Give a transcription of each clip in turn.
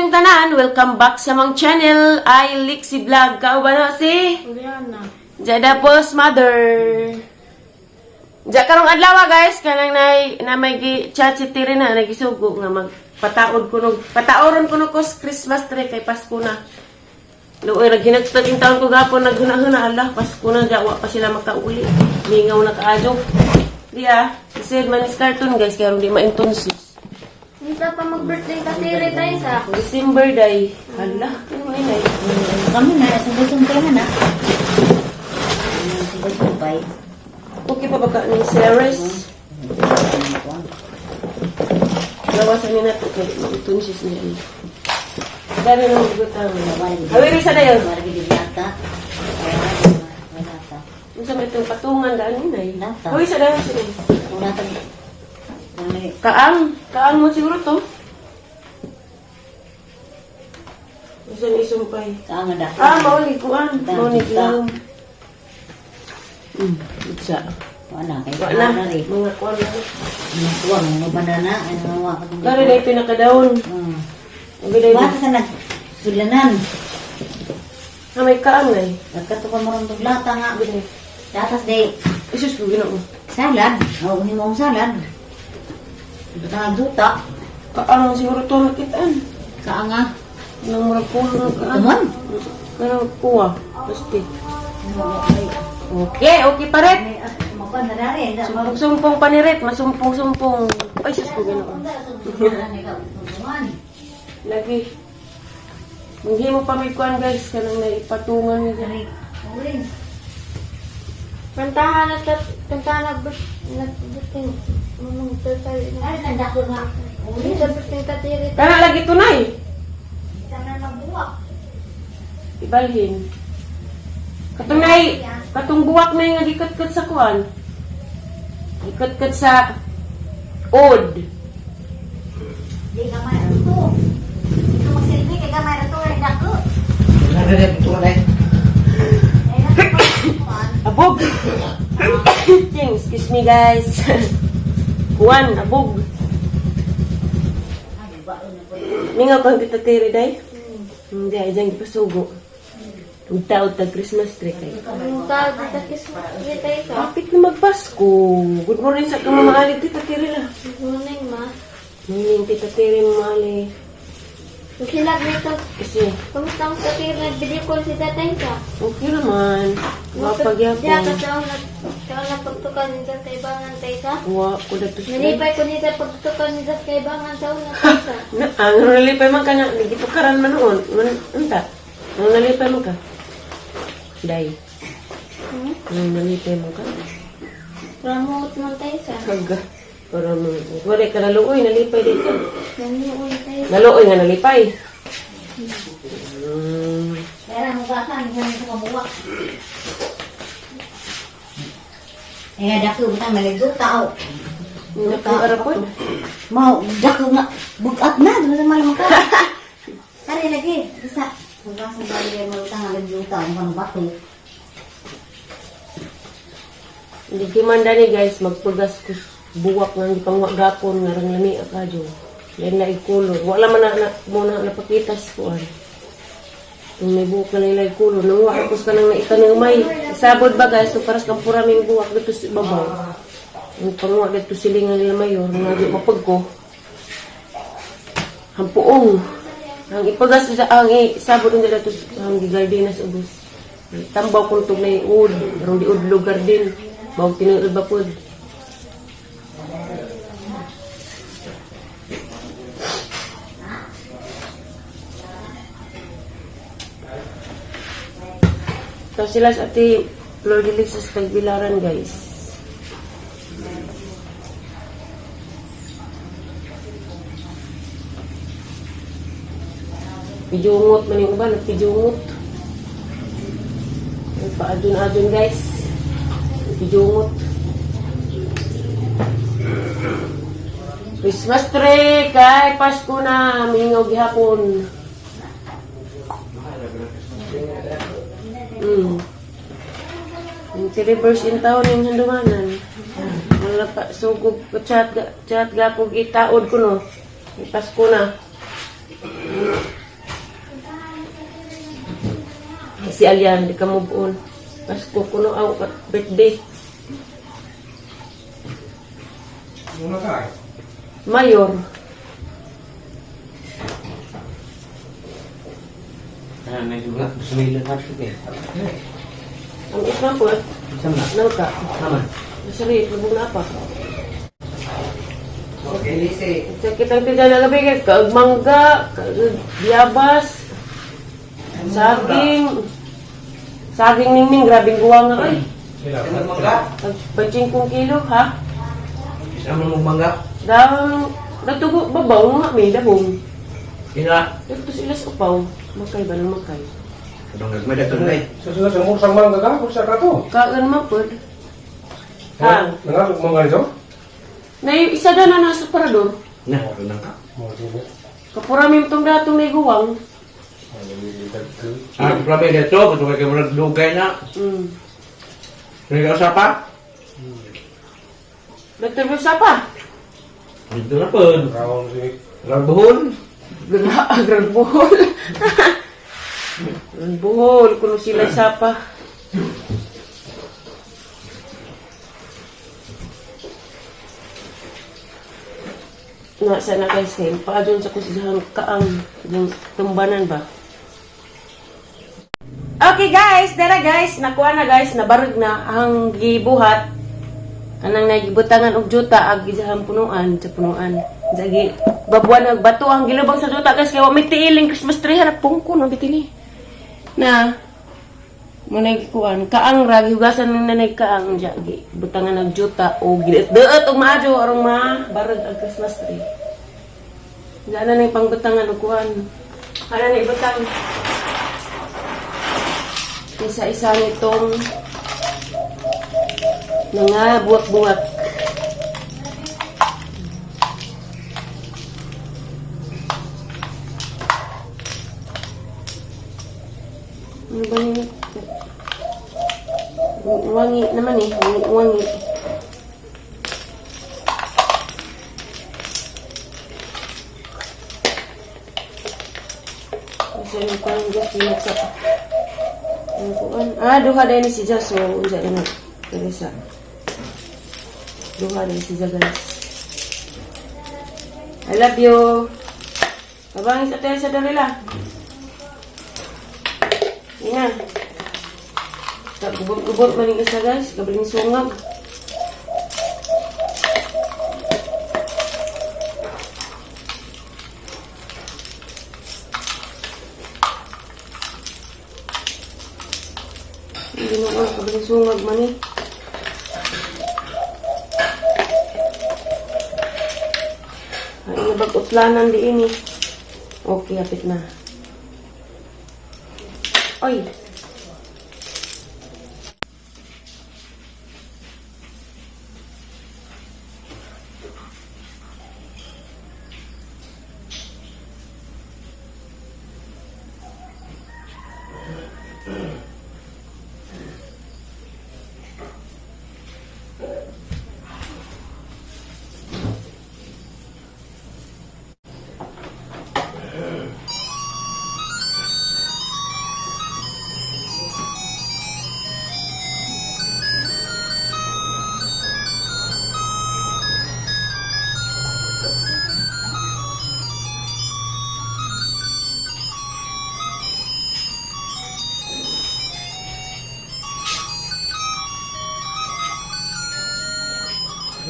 kaninyong tanan. Welcome back sa among channel, I Lixie Vlog. Kauban na si Oriana. Jada Pos Mother. Diya karong adlaw, guys, kanang nay na may gi chat si Tiri na nagisugo nga magpataod kuno, pataoron kuno ko sa Christmas tree kay Pasko na. Luoy ra ginagtag yung taon ko gapon naghuna-huna, ala, Pasko na diya, wa pa sila makauli. Mingaw na kaayo. Diya, kasi manis cartoon, guys, kaya di maintonsis. Minta pa mag-birthday kasi rin tayo sa. December day. Hala, ano ay nay? Kami na, sumpay-sumpay na na. Sumpay-sumpay. Okay pa ba ka ni Ceres? Gawasan niya na ito kay maintonsis niya. Eh. Dami nang butang. Awiri sa dayon. Wala gid lata. Wala ta. Unsa may itong patungan daan ni nay? Lata. Uy, sa dayon sila. Wala ta. Wala. Kaang, kaang mo siguro to. Unsa ni isumpay? Kaanga dako. Ah, mauli kuan. Mauli kuan. Itsa. Wala kay Wa na. rin. Mga kuan na. Mga kuwang mga banana ano wa ka Dari na pinakadaon. Ang ganda Bata sa nag sulanan. Ah, may kaang na eh. Nagkato ka marong lata nga. Ganda. Tatas di Isus ko ginoo. salad. Oh, himo ang salad. Butang duta. Kaang siguro to nakitaan. Kaanga. Nang murag pulo ng kaang. Tumon. Kanang kuwa. Pasti. Okay, okay paret. May makuan na rin. Sumpong-sumpong paniret, masumpong-sumpong. Ay, sus ko ginoo. Lagi. Hindi mo pa may kuan, guys, kanang naipatungan niya. Kantahan na sa kantahan na nag-birthday. Mamang tatay. Sa birthday tatiri. Kana lagi tunay. Ibalhin. Katong nay, katong buwak na nga gikatkat sa kuan. Gikatkat sa od. Abog. Ching, excuse me, guys. Kuan, abog. Mingaw kang Tita Tiri day? Hindi, ay dyan gipasugo. Ugtaod tag Christmas tree kay. Ang tawag sa Christmas tree tayo sa. Kapit na magpasko. Good morning sa kamamahali, Tita Tiri la. Good morning, ma. Morning, Tita Tiri, mamahali. Magsilag nito. Kasi, Kamusta ang tatiri nag-video call si tatay sa? okay naman. Diya Wapagyapon. ka taon na pagtukan ni tatay bangan tayo sa. Wa ko na to siya. Nalipay ko nito pagtukan ni tatay bangan taon na tayo sa. Na, ang nalipay man ka nga, nagitukaran man noon. Man, unta. Nung nalipay man ka. Day. Hmm? Nung nalipay man ka. Promote man tayo sa. Kaga. Para mo, wala ka naluoy, nalipay din ka. Nanuoy tayo. Naluoy nga nalipay. Eh, dako butang naliguta oh. Nakaarapon. Mau dako nga bugat na dili sa malamang ka. Kare lagi isa. Hugasan ba niya mo butang naliguta ang kanang bato. Hindi kimanda ni, guys, magpagas kus buwak nga hindi pangwa gapon nga rang lami akadyo. Yan na ikulor. Wala man na, na mo na napakitas kuan. Kung may buwak na nila ikulor, nang wa kus ka nang naitanong may. Sabod ba, guys, so paras kang puraming buwak dito sa babaw. Ang pangwa dito silingan nila mayor, nga di mapagko. Hampuong. Ang ipagas sa ang isabot nila dito ang gigardinas ubos. Tambaw kung tugnay ud, rong di udlo garden. Mao tinuod ba pod. Tapos sila sa ati Flor de Lis sa Tagbilaran, guys. Pijungot man yung uban, nagpijungot. Ay, paadun-adun, guys. Pijungot. Christmas tree kay Pasko na, mingaw gihapon. Yung reverse in taon yung handumanan. Wala pa, sugog, chat, chat gapog itaod ko no. May Pasko na. Si Alian, di ka move on. Pasko kuno aw birthday. Muna ka eh. Mayor. Ano na yung mga sumilon na siya eh. Ang isma po, Saan na? nangka. Naman. Sorry, lubog na pa. Okay, Lise. Sa kitang tiga na gabi, kay kaag mangga, kaag biyabas, saging, saging ningning, grabing guwa nga ay. Sila. Isa mo mangga? Pag 25 kilo, ha? Isa mo mangga? Dang, nagtugo, babaw nga, may dabong. Ina. Dito sila sa upaw, makay ba nang makay? Kadong gagmay dato na eh. Susunod sa mursang mangga ka, mursa ka to. Kagan man po. Ha? Nangalog mangga nito? Na yung isa na na nasa parador. Na, kanang ka. Mo sige. Kapurami itong datong na iguwang. Ah, problema dito, kung kay murag dugay na. Sige ka pa? Dr. Biusapa. Dito na po. Rawon si Rabuhon. Gran buhol. Gran buhol. Kuno sila sapa. Na sana kay Sem. Pa doon sa kusihan kaang yung tumbanan ba? Okay guys, dara guys, nakuha na guys, nabarog na ang gibuhat. Kanang nagibutangan og juta ag gijahang punuan sa punuan. Jagi babuan ag bato ang gilubang sa juta guys kay wa may tiiling Christmas tree hanap pungko no bitini. Na mo na gikuan kaang ra gihugasan ni nanay kaang jagi butangan og juta o gideet og maayo aron mabarog ang Christmas tree. Diyan na ning pangbutangan og kuan. Ana na ibutang. Isa-isa nitong mga buwak-buwak. Ano ba yun? Wangi naman eh. Wangi. Kasi yung kuwan gusto niya sa... Ang kuwan. Ah, duha din ni si Jas. So, unsa na. Teresa. Duha din si Jas, guys. I love you. Babangis sa Teresa Dorila. Ina. Gubot-gubot man yung isa, guys. Kabaling sungag. Hindi na ako kabaling sungag man eh. Ay, nabag-utlanan di ini. Okay, hapit na. Oy!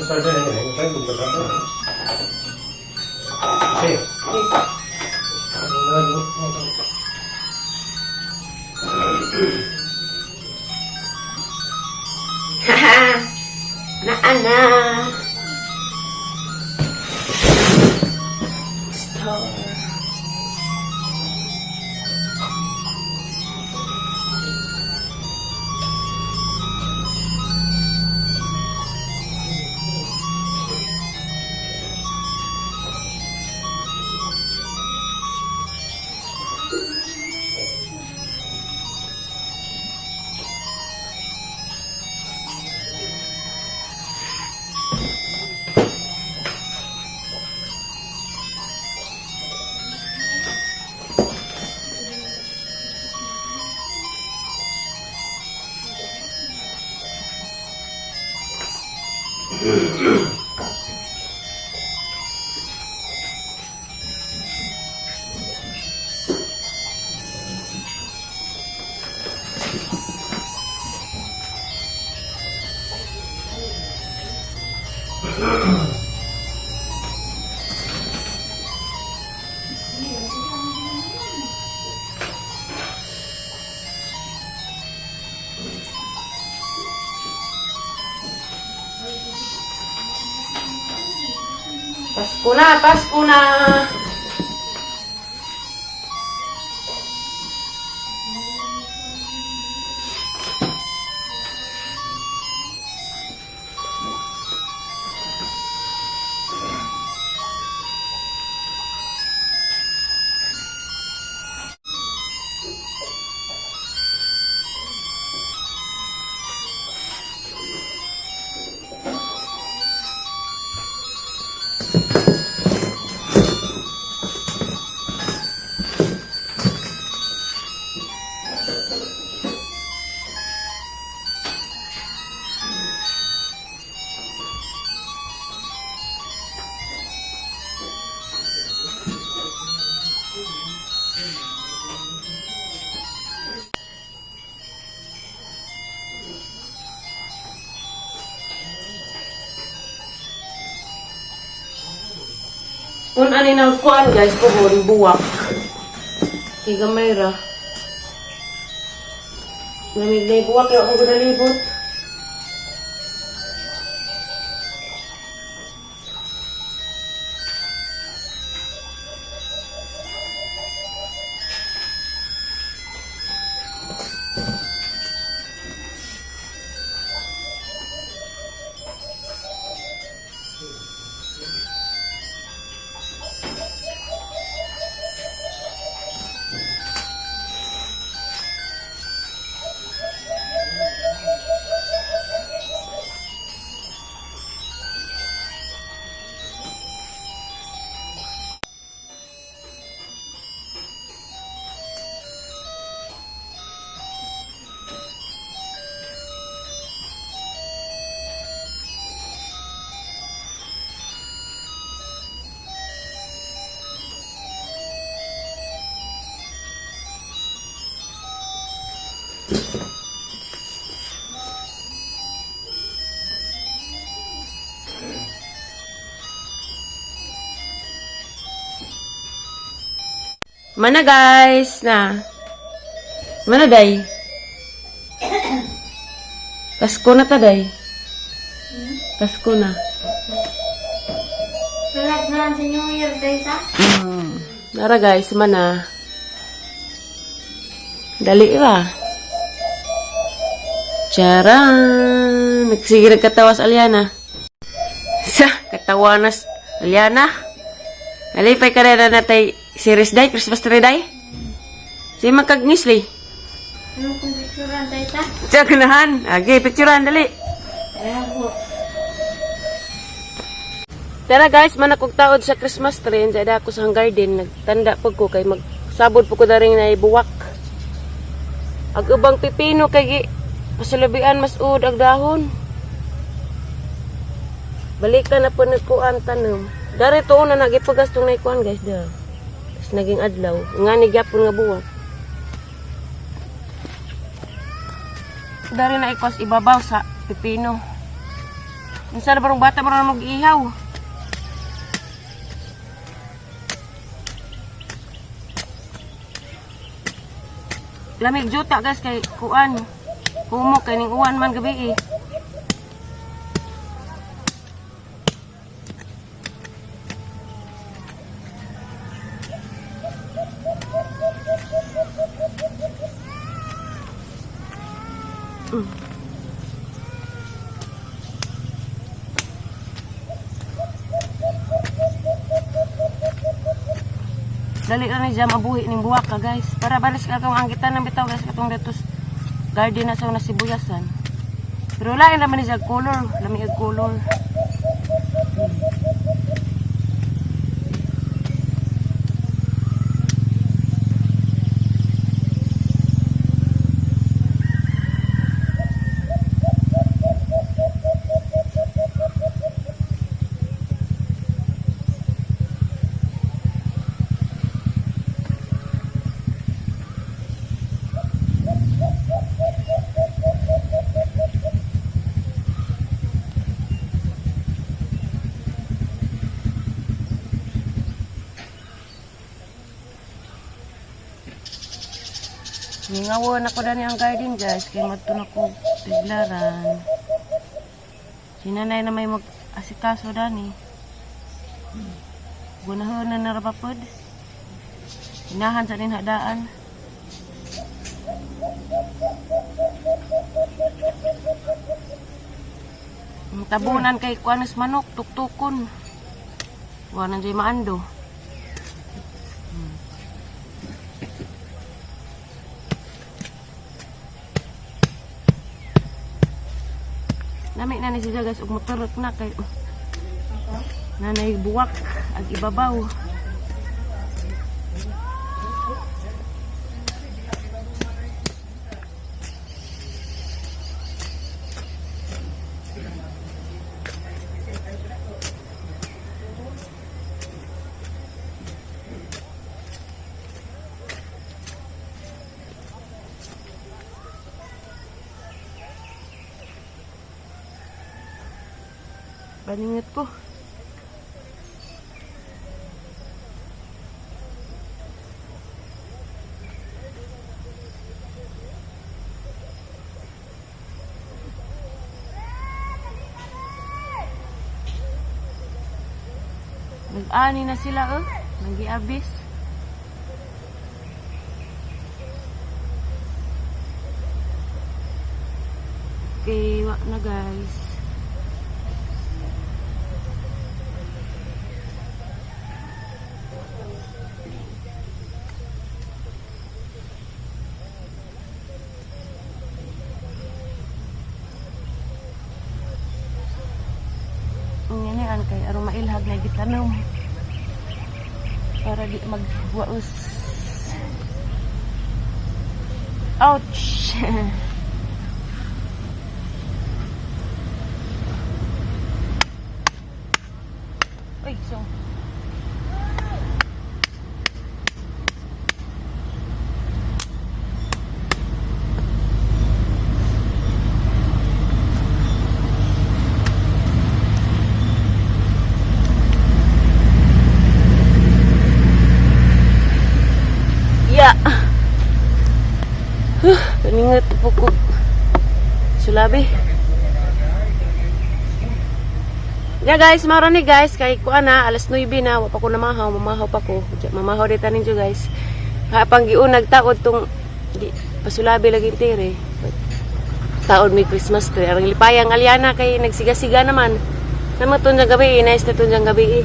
Sa dyan eh, tayo kung kasama. Okay. Haha! Naana! Star. Pasko na, Pasko na! Kung ano na kuan guys, puhon, buwak. Kay gamay ra. Lamig na yung buwak, yung akong gudalibot. Mana guys na. Mana day? Pasko na ta day. Pasko na. Relax na lang sa New Year guys ha. Nara guys, mana. Dali ra. Charan! Nagsige nagkatawas Aliana. Sa, katawa na Aliana. Alipay ka na natay series day, Christmas tree day. Si magkagnisli. Ano kung picturean tayo sa? Sa ganahan. Agi, picturean dali. Ayaw. Tara guys, manakog taod sa Christmas tree. Andiyan ako sa garden. Nagtanda po ko kay magsabod po ko daring na ibuwak. Ag ubang pipino kay gi pasulubian mas ud ag dahon. Balikan na po nagkuan tanom. Dari to una nagipagas tong naikuan guys da. Tapos naging adlaw. Nga ni gyapon nga buwak. Dari na ikwas ibabaw sa pipino. Unsa na barong bata barong mag-ihaw. Lamig juta guys kay kuan. Kumo kay ning uwan man gabi eh. Dali ra ni siya mabuhi ning buwak ka guys. Para balis ka katong anggitan ng bitaw guys katong datos garden na sa una sibuyasan. Pero lain naman ni siya color, lami og color. Ningawon ako dani ang garden, guys, kay madto na ko tiglaran. Si nanay na may mag-asikaso dani. Gunahon na narapapod. Inahan sa din hadaan. Ang tabunan kay kuanos manok, tuktukon. Wala na maando. Nami na ni si Jagas og motorot na kay nanay buwak ag ibabaw. Baningat ko. Nag-ani na sila oh. Nag-iabis. Okay, wa na, guys. Ang kay aron mailhag na gitanom para di magwaos. Ouch. Uy, so Ya. Huh, paningat po ko. Sulabi. Ya guys, maro ni guys kay kuan na alas 9 na, wa pa ko namahaw, mamahaw pa ko. Mamahaw dita ninyo, guys. Ha pang giunag taod tong di, pasulabi lagi tere. Taod may Christmas tree. Arang lipayang alyana kay nagsiga-siga naman. Nama tunjang gabi, nice na tunjang gabi.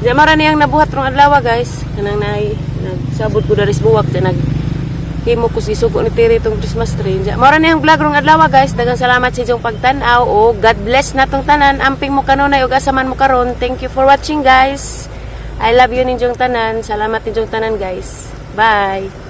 Diya mara niyang nabuhat rong adlaw, guys. Kanang nay nagsabot ko daris buwak diya nag himo ko gisugo ni Tiri itong Christmas tree. Diya mara niyang vlog rong adlaw, guys. Daghang salamat sa inyong pagtan-aw o God bless natong tanan. Amping mo kanunay ug asa man mo karon. Thank you for watching, guys. I love you ninyong tanan. Salamat ninyong tanan, guys. Bye.